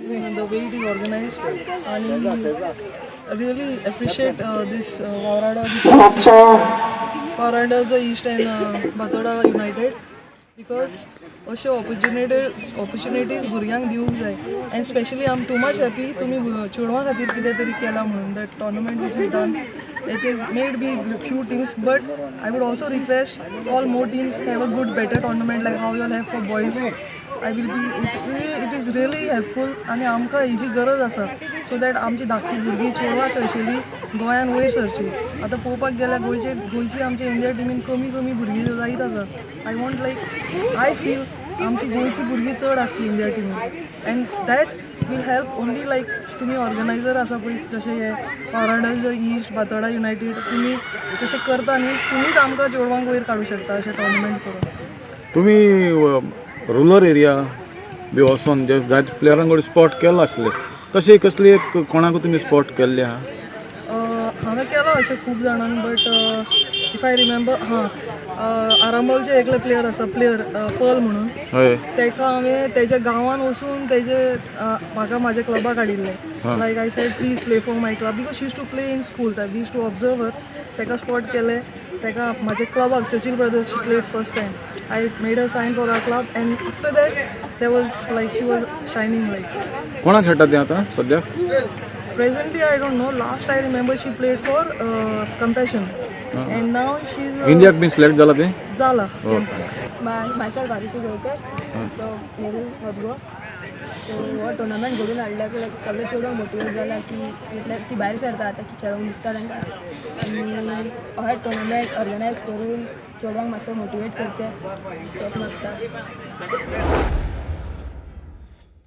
The way it is organized आणि really appreciate this Vavrada, Vavrada's East and Batoda United, because अश्यो opportunities भुरग्यांक दिवंक जाय. And specially I am too much happy तुमी चेडवां खातीर कितें तरी केलां म्हणून. That tournament which is done, it is made be few teams, but I would also request all more teams have a good, better tournament like how you all have for boys. I will be it is really helpful आनी आमकां हेजी गरज आसा, so that आमची धाकटी भुरगीं, चेडवां specially, गोंयान वयर सरची. आतां पळोवपाक गेल्यार गोंयची आमच्या इंडिया टिमीन कमी कमी भुरगीं जायत आसा. I want, like, I feel आमची गोंयची भुरगीं चड आसची इंडिया टिमीन and that will help only, like, तुमी ऑर्गनायझर आसा पळय, जशे हे वावराडा इस्ट, बातोडा युनायटेड, तुमी जशें करता न्ही, तुमीच आमकां चेडवांक वयर काडूं शकता अशें टोर्नामेंट करून. तुमी रुरल एरिया बी वचोन जे जायते प्लेयरांक कडेन स्पॉट केलो आसले, तशें कसली एक कोणाक तुमी स्पॉट केल्ले आहा? हांवें केलां अशें खूब जाणांक, बट if I remember, हां, आरांबोलचे एकले प्लेयर आसा, प्लेयर पर्ल म्हणून. तेका हांवें तेज्या गांवान वचून तेजे म्हाका म्हाज्या क्लबाक हाडिल्लें. Like I said, "Please play for my club," because used to play in schools. I used to observe. तेका स्पॉट केलें, तेका म्हाज्या क्लबाक, Churchill Brothers, she played first time. I made her sign for our club and after that there was, like, she was shining like. कोणाक खेळटा तें आतां सद्याक? Presently, I don't know. Last I remember, she played for Compassion, and now she's इंडियाक बीन select जाला तें? Zala. Myself Arushi Goykar from Nerul, North Goa. So हो टुर्नामेंट घडून हाडल्याक लायक सगळे चेडवांक मोटिवेट जाला की म्हटल्यार ती भायर सरता आतां की खेळोंक दिसता तांकां आनी हो टुर्नामेंट ऑर्गनायज करून चेडवांक मातसो मोटिवेट करचें तेंच मागता.